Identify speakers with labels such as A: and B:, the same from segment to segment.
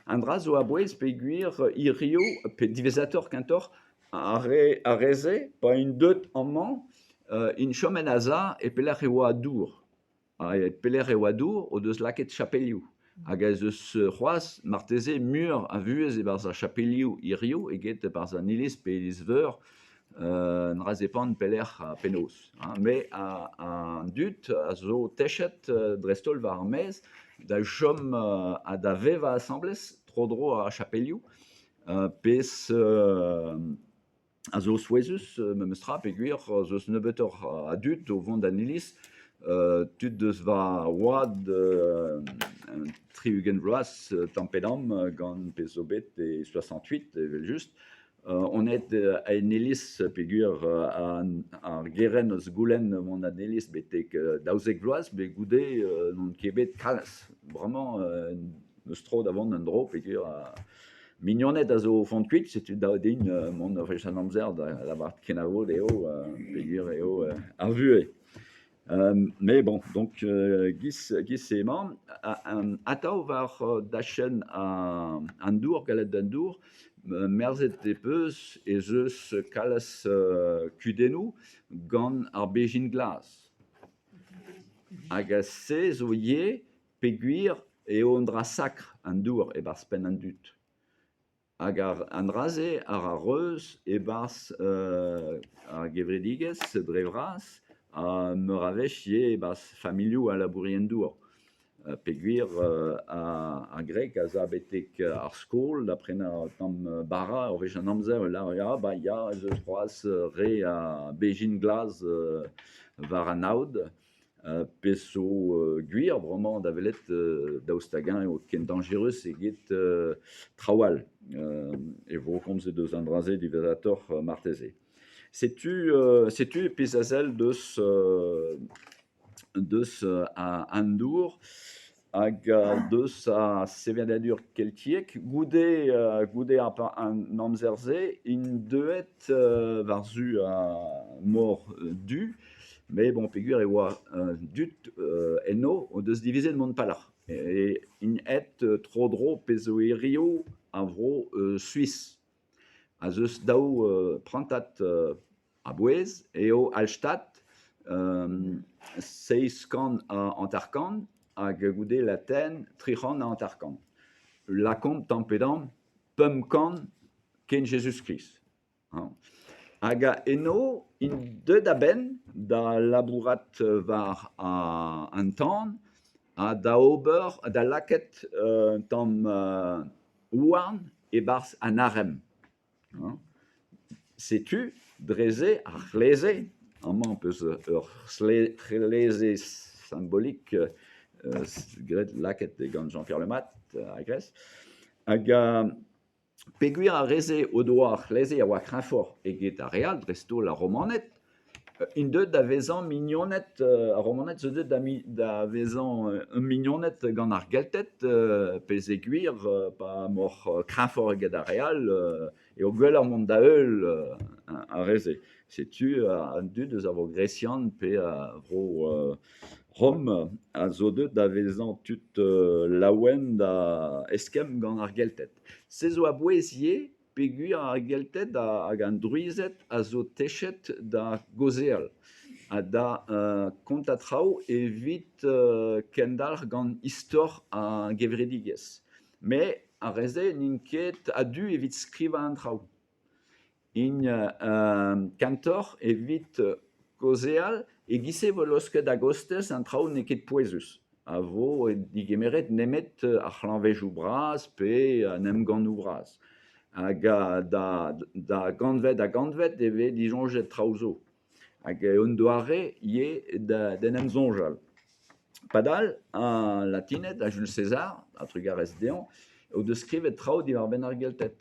A: An dra zo a-bouez peogwir hiziv, pe diwezhatoc'h kentoc'h, ar re ar re-se pa int deuet amañ int chomet a-za e pelec'h e oa dour. Ha e pelec'h e oa dour o deus lakaet chapelioù. Hag ez eus c'hoazh marteze muioc'h a vuhez e-barzh ar chapelioù hiziv eget e-barzh an iliz pe iliz-veur an dra zepant pelec'h ha penaos. Met an dud a zo techet dreist-holl war ar maez da chom ha da vevañ asambles tro-dro ar chapelioù pezh a zo souezhus memestra peogwir ez eus nebeutoc'h a dud o vont d'an iliz tud deus va oad 60 vloaz tamm-pe-damm gant pezh zo bet e 68 evel-just. On aet en iliz peogwir ar gerent eus goulenn mont d'an iliz betek 12 vloaz met goude n'on ket bet kalz. Bremañ 'meus tro da vont en-dro peogwir mignoned a zo o vont kuit setu dav din mont ur wech an amzer da lavaret kenavo dezho peogwir eo ar vuhez. Mais bon, donc giz-se emañ. Atav war dachenn an dour, galet d'an dour, merzet e peus ez eus kalz kudennoù gant ar bezhin glas. Hag se zo ivez peogwir eo un dra sakr an dour e-barzh penn an dud. Hag an dra-se a ra reuz e-barzh ar gevredigezh dre vras ha meur a wech ivez e-barzh familhoù al labourerien-douar. Peogwir ar greg a za betek ar skol da prenañ un tamm bara ur wech an amzer e lâr ya ba ya ez eus c'hoazh re a bezhin glas war an aod. Pezh zo gwir bremañ da welet daoust hag-eñ eo ken dañjerus eget traoù all. E vo komzet eus an dra-se diwezhatoc'h marteze. Setu setu pezh a sell deus deus an dour hag deus ar sevenadur keltiek. Goude goude an amzer-se int deuet war-zu ar mor Du. Mais bon, peogwir e oa dud eno o deus divizet mont pelloc'h. E int aet tro-dro pezh zo hiziv a vro Suis. A zeus daou prantad a-bouez eo Hallstatt, 750 hag goude Latin 350. Lakaomp tamm-pe-damm 500 ken Jezuz-Krist. Hag eno int deuet a-benn da labourat war an tan ha da ober da lakaat un tamm houarn e-barzh an arem. Setu dre-se ar c'hleze, amañ 'peus ur c'hleze simbolik graet lakaet gant Jean-Pierre Le Mat a Gress hag Peogwir ar re-se o doa ar c'hleze a oa kreñvoc'h eget ar re all, dreist-holl ar Romaned, int deuet da vezañ mignoned, ar Romaned zo deuet da vezañ mignoned gant ar Gelted, peogwir pa m'oc'h kreñvoc'h eget ar re all eo gwelloc'h mont da-heul ar re-se. Setu an dud eus ar vro gresian pe a vro Rom a zo deuet da vezañ tud laouen da eskemm gant ar Gelted. Se zo a-bouez ivez peogwir ar Gelted hag an Druized a zo techet da gaozeal ha da kontañ traoù evit kendalc'h gant istor ar gevredigezh. Met ar re-se n'int ket a-du evit skrivañ an traoù. Int kentoc'h evit kaozeal e-giz-se e vo laosket a-gostez an traoù n'eo ket pouezus, a vo degemeret nemet ar c'hlañvedoù bras pe an emgannoù bras. Hag da gantved ha kantved e vez disoñjet traoù zo. Hag un doare ivez d'en em soñjal. Padal, al Latined ha Jules César, a-trugarez dezhañ, o deus skrivet traoù diwar-benn ar Gelted.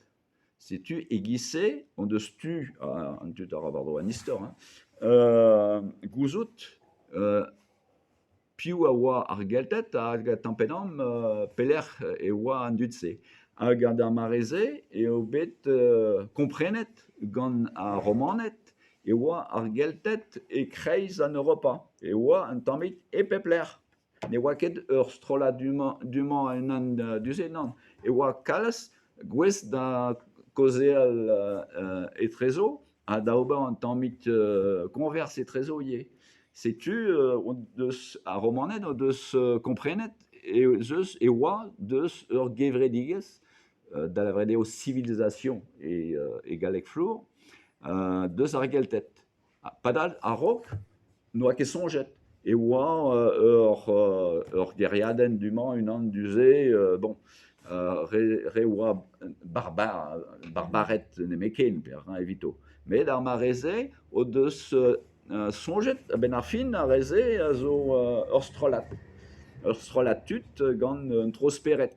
A: Setu e-giz-se hon deus tu, an dud a ra war-dro an istor, hein, gouzout piv a oa ar Gelted hag tamm-pe-damm pelec'h e oa an dud-se. Hag d'ar mare-se eo bet komprenet gant ar Romaned e oa ar Gelted e-kreiz an Europa, e oa un tammig e pep lec'h. Ne oa ket ur strollad du-mañ du-mañ unan du-se, nann. e oa kalz gouest da kaozeal etrezo ha da ober un tammig koñvers etrezo ivez. Setu o deus ar Romaned o deus komprenet ez eus e oa deus ur gevredigezh da lavaret eo civilisation e galleg flour, deus ar Gelted. Padal a-raok n'oa ket soñjet e oa ur gêriadenn du-mañ, unan du-se, bon, re oa barbar, barbared nemetken perak evito. Met ar mare-se o deus soñjet a-benn ar fin ar re-se a zo ur strollad, ur strollad tud gant un tro-spered.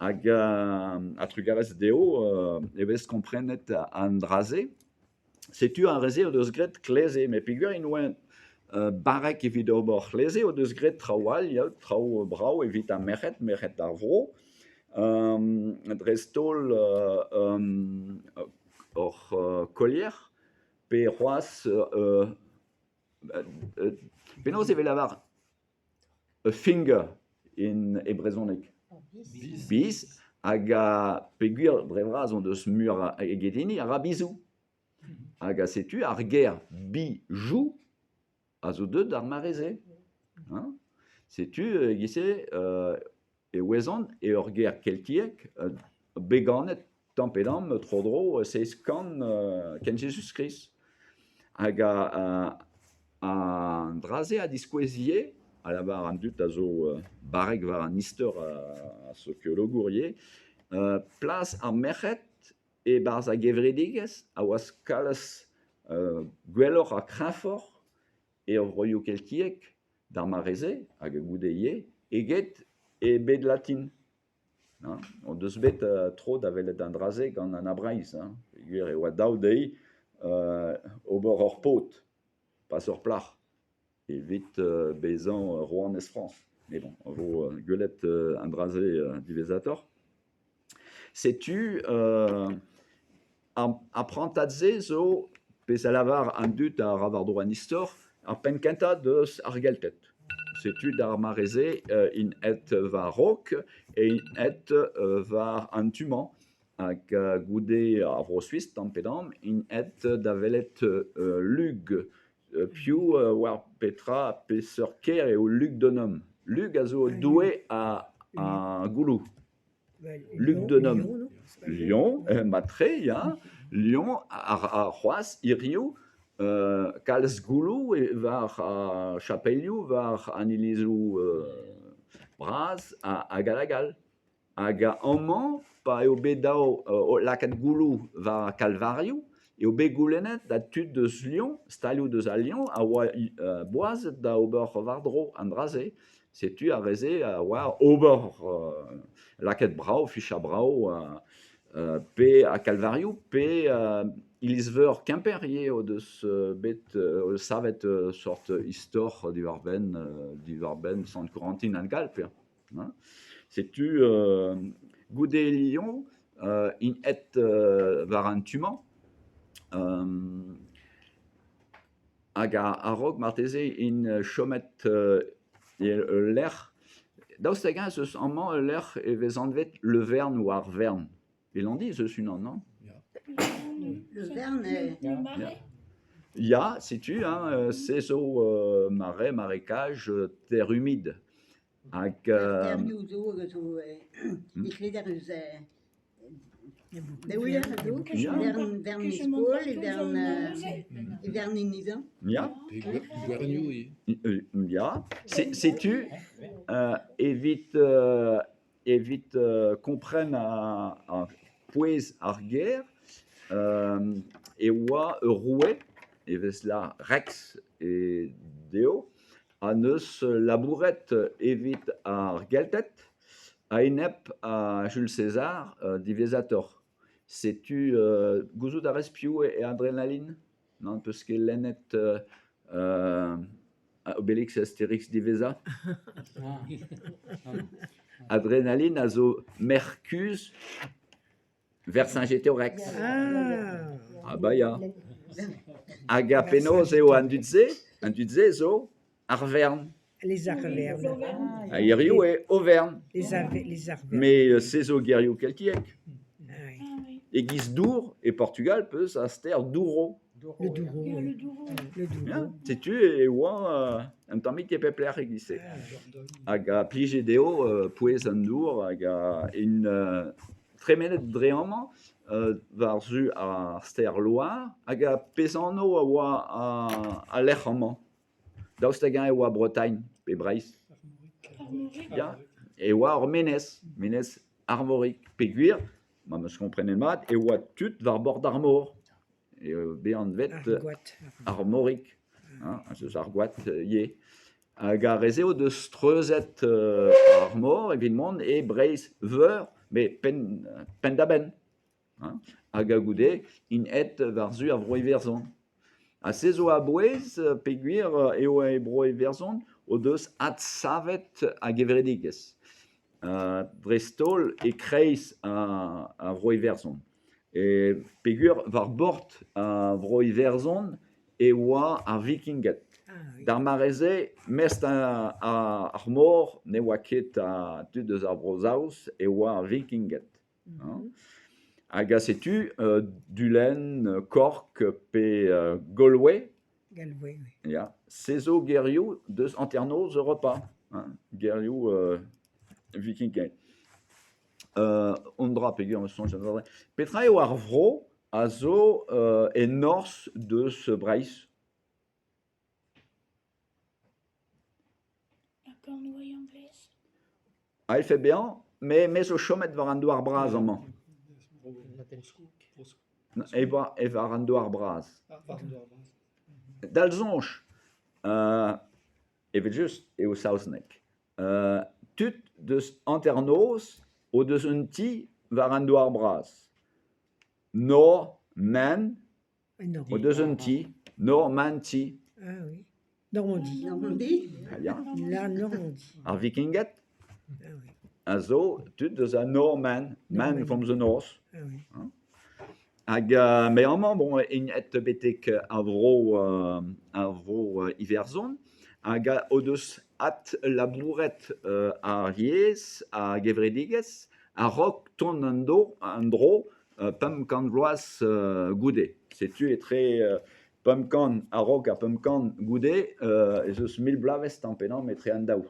A: Hag a-trugarez dezho e vez komprenet an dra-se. Setu ar re-se o deus graet kleze met peogwir int oant barrek evit ober c'hleze o deus graet traoù all ya, traoù brav evit ar merc'hed, merc'hed ar vro. Dreist-holl hor kolier pe c'hoazh penaos e vez lavar A finger in e brezhoneg. Biz. Hag peogwir dre vras hon deus muioc'h eget hini a ra bizoù. Hag setu ar ger bijou a zo deuet d'ar mare-se. Hein? Setu e-giz-se e ouezont eo ur ger keltiek bet ganet tamm pe damm tro-dro 700 kent Jezuz-Krist. Hag an dra-se a diskouez ivez, a lavar an dud a zo barrek war an istor ha sokiologour ivez, plas ar merc'hed e-barzh ar gevredigezh a oa kalz gwelloc'h ha kreñvoc'h er vroioù keltiek d'ar mare-se hag goude ivez eget e bed latin. Hon deus bet tro da welet an dra-se gant Anna Breizh hein, peogwir e oa dav dezhi ober ur paotr, pas ur plac'h, evit bezañ rouanez Frañs. Mais bon, a vo gwelet an dra-se diwezhatoc'h. Setu ar prantad-se zo, pezh a lavar an dud a ra war-dro an istor, ar penn-kentañ deus ar Gelted. Setu d'ar mare-se int aet war-raok e int aet war an tu-mañ hag goude ar Vro-Suis tamm-pe-damm int aet da welet Lug. Piv oar petra peseurt kêr eo Lugdunum? Lug a zo doue ar gouloù. Lugdunum Lyon, matre, ya. Lyon, ar c'hoazh hiriv, kalz gouloù war ar chapelioù, war an ilizoù bras hag all hag all. Hag amañ, pa eo bet dav lakaat gouloù war ar kalvarioù, eo bet goulennet da tud eus Lyon, stalioù deus al Lyon, a oa boazet da ober war-dro an dra-se. Setu ar re-se a oar ober lakaat brav, fichañ brav pe ar kalvarioù pe iliz-veur Kemper ivez o deus bet savet sort istor diwar-benn diwar-benn Sant-Korantin hag all hein. Setu goude Lyon int aet war an tu-mañ Hag a-raok marteze int chomet ul lec'h. Daoust hag-eñ ez eus amañ ul lec'h e vez anvet Le Vern ou ar Vern? E Landi ez eus unan, non?
B: Le Vern
A: Ya. Ya, setu, hein, se zo marais, marécage, terre humide. Hag
B: Terrioù zo hag a zo e kleder eus Daouler a zo, vern e skol, e vern e vern Inizi.
A: Ya.
C: Gwernioù ivez.
A: Ya. Setu evit evit kompren ar pouez ar gêr e oa ur roue, e vez lâret Rex e dezho, Ha 'neus labouret evit ar Gelted a-enep a Jules César diwezhatoc'h. Setu gouzout a rez piv eo Adrenaline? N'an peus ket lennet Obélix Astérix diwezhañ? Adrenaline a zo merc'h-kuzh Vercingétorix. Ah bah ya. Hag penaos eo an dud-se? An dud-se zo ar wern.
D: Les Arvernes.
A: Ha hiziv eo Auvergne.
D: Les Arvernes.
A: Met se zo gerioù keltiek.
D: Ah oui.
A: E-giz dour, e Portugal peus ar stêr Douro.
D: Le Douro.
E: Le Douro.
D: Le Douro.
A: Ya, setu e oa un tammig e pep lec'h e-giz-se. Hag a plije dezho pouez an dour hag a int tremenet dre amañ war-zu ar stêr Loire hag ar pezh anv a oa al lec'h amañ. Daoust hag-eñ e oa Bretagne pe Breizh? Ya, e oa ur menez, menez Arvorig. Peogwir, ma 'm eus komprenet mat, e oa tud war bord ar mor. Eo bet anvet Armorig, hein, eus ar gwad ivez. Hag ar re-se o deus treuzet ar mor evit mont e Breizh-Veur, met penn penn-da-benn. Hein. Hag a-goude int aet war-zu ar Vro-Iwerzhon. Ha se zo a-bouez peogwir eo e Bro-Iwerzhon o deus adsavet ar gevredigezh. Dreist-holl e-kreiz ar Vro-Iwerzhon. E peogwir war bord ar Vro-Iwerzhon e oa ar Vikinged. D'ar mare-se, mestr ar mor ne oa ket a dud eus ar Bro-Saoz, e oa ar Vikinged. Hag setu Dulenn, Cork pe Galway.
D: Galway, oui.
A: Ya, se zo gerioù deus hanternoz Europa, hein, gerioù vikinged. Un dra peogwir am eus soñj aze. Petra eo ar vro a zo e norzh deus Breizh?
E: La Cornouaille anglaise.
A: Aet bezañ, me me zo chomet war an douar bras amañ. E oa e war an douar bras. Dal soñj, evel-just eo saozneg. Tud deus hanternoz o deus un ti war an douar bras. Nor, man o deus un ti. Nor, man, ti.
D: Ah oui. Normandie.
B: Normandie.
A: Ya.
D: La Normandie.
A: Ar Vikinged
D: Ah oui.
A: a zo tud deus a Norman, man from the north.
D: Ah oui.
A: Hag me amañ bon int aet betek ar vro ar vro Iwerzhon hag o deus adlabouret ar yezh, ar gevredigezh a-raok tont an do an dro 500 vloaz goude. Setu etre 500 a-raok ha 500 goude ez eus 1000 bloavezh tamm pe damm etre an daou.